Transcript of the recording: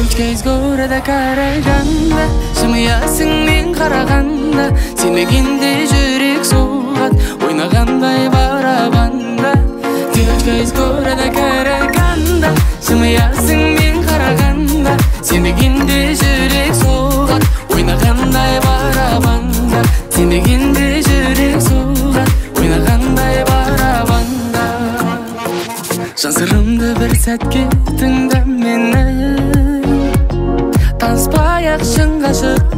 Девочка из города Караганда, жымиясың мен қарағанда, сенбегенде жүрек соғады, ойнағандай барабанда. Девочка из города Караганда, жымиясың мен қарағанда, сенбегенде жүрек соғады, ойнағандай барабанда. Сенбегенде жүрек соғады, ойнағандай барабанда. Жан сырымды бір сәтке тыңда мені, таныспай-ақ шын ғашық